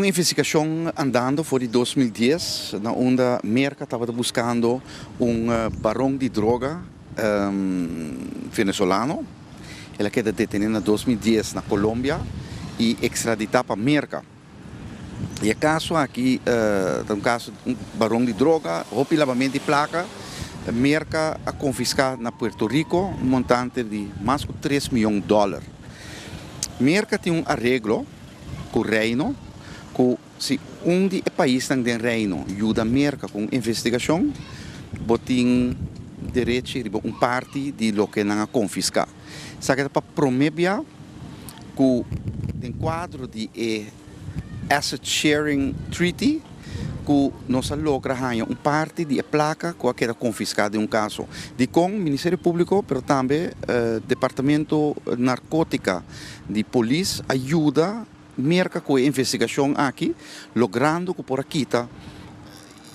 Tin un investigashon andando for di 2010 na unda Merka tabata buskando un baron di droga venezolano. El a keda detene na 2010 na Colombia i ekstraditá pa Merka. I e kaso aki ta un kaso di un baron di droga, hopi labamento di plaka. Merka a konfiská na Puerto Rico un montante di mas ku 3 mion dòler. Merka tin un areglo ku Reino ku si un di e paisnan den Reino yuda Merka ku un investigashon, bo tin derecho riba un parti di loke nan a konfiská. Esaki ta pa promé bia ku den kuadro di e Asset Sharing Treaty ku nos a logra haña un parti di e plaka ku a keda konfiská den un kaso. Dikon Ministerio Públiko, pero tambe Departamento Narkótika di Polis a yuda Merka ku e investigashon aki, logrando ku por a kita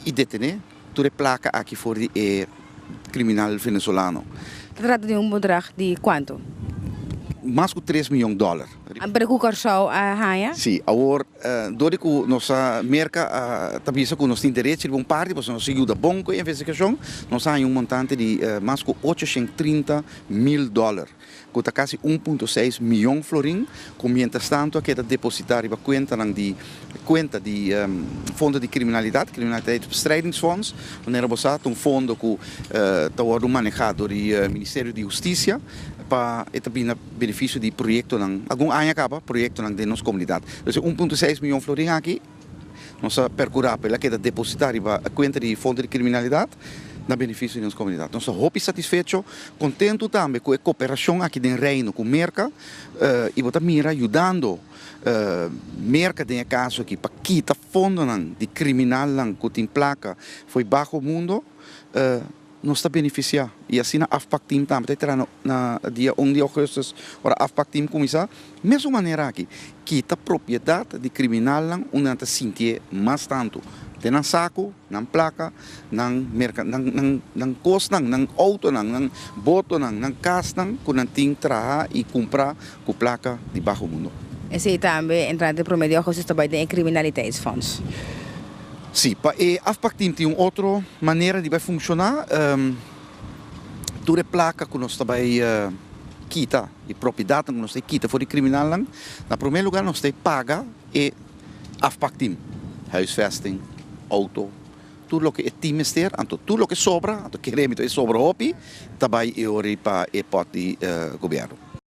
i detené tur e plaka aki for di e kriminal venezolano. Ta trata di un bedrag di kuantu? Mas ku 3 mion dòler. Pero ku Kòrsou a haña? Sí, awor dor di ku nos a Merka ta bisa ku nos tin derecho riba un parti, pasobra nos a yuda bon ku e investigashon, nos a haña un montante di mas ku 830 mil dòler, ku ta kasi 1.6 mion florin, ku mientras tanto a keda depositá riba kuenta di Fondo di Kriminalidat, Criminaliteitsbestrijdingsfonds, manera bo sa, un fondo ku ta wòrdu manehá dor di Ministerio di Hustisia pa e ta bin na benefisio di proyektonan, algun aña kaba, proyektonan den nos komunidat. Dus 1.6 mion florin aki, nos a perkurá pa el a keda depositá riba kuenta di Fondo di Kriminalidat na benefisio di nos komunidat. Nos ta hopi satisfecho, kontentu tambe ku e kooperashon aki den Reino ku Merka i bo ta mira yudando Merka den e kaso aki pa kita fondonan di kriminalnan ku tin plaka for baho mundo, nos ta benefisiá. I asina afpakteam tambe ta entra na dia 1 di ougùstùs, ora afpakteam kuminsá, mesun manera aki, kita propiedat di kriminalnan unda nan ta sintié mas tantu. Den nan saku, nan plaka, nan merka, nan nan nan kosnan, nan outonan, nan botonan, nan kasnan ku nan tin traha i kumprá ku plaka di baho mundo. Esei tambe entrante promé di ougùstùs ta bai den e criminaliteitsfonds. Sí, pa e afpakteam tin un otro manera di bai funshoná. Tur e plaka ku nos ta bai kita, e propiedatnan ku nos ta kita for di kriminalnan, na promé lugá nos ta paga e afpakteam. Huisvesting, outo, tur loke e team mester, anto tur loke sobra, anto kere mi e sobra hopi, ta bai e ori pa e pòt di gobièrnu.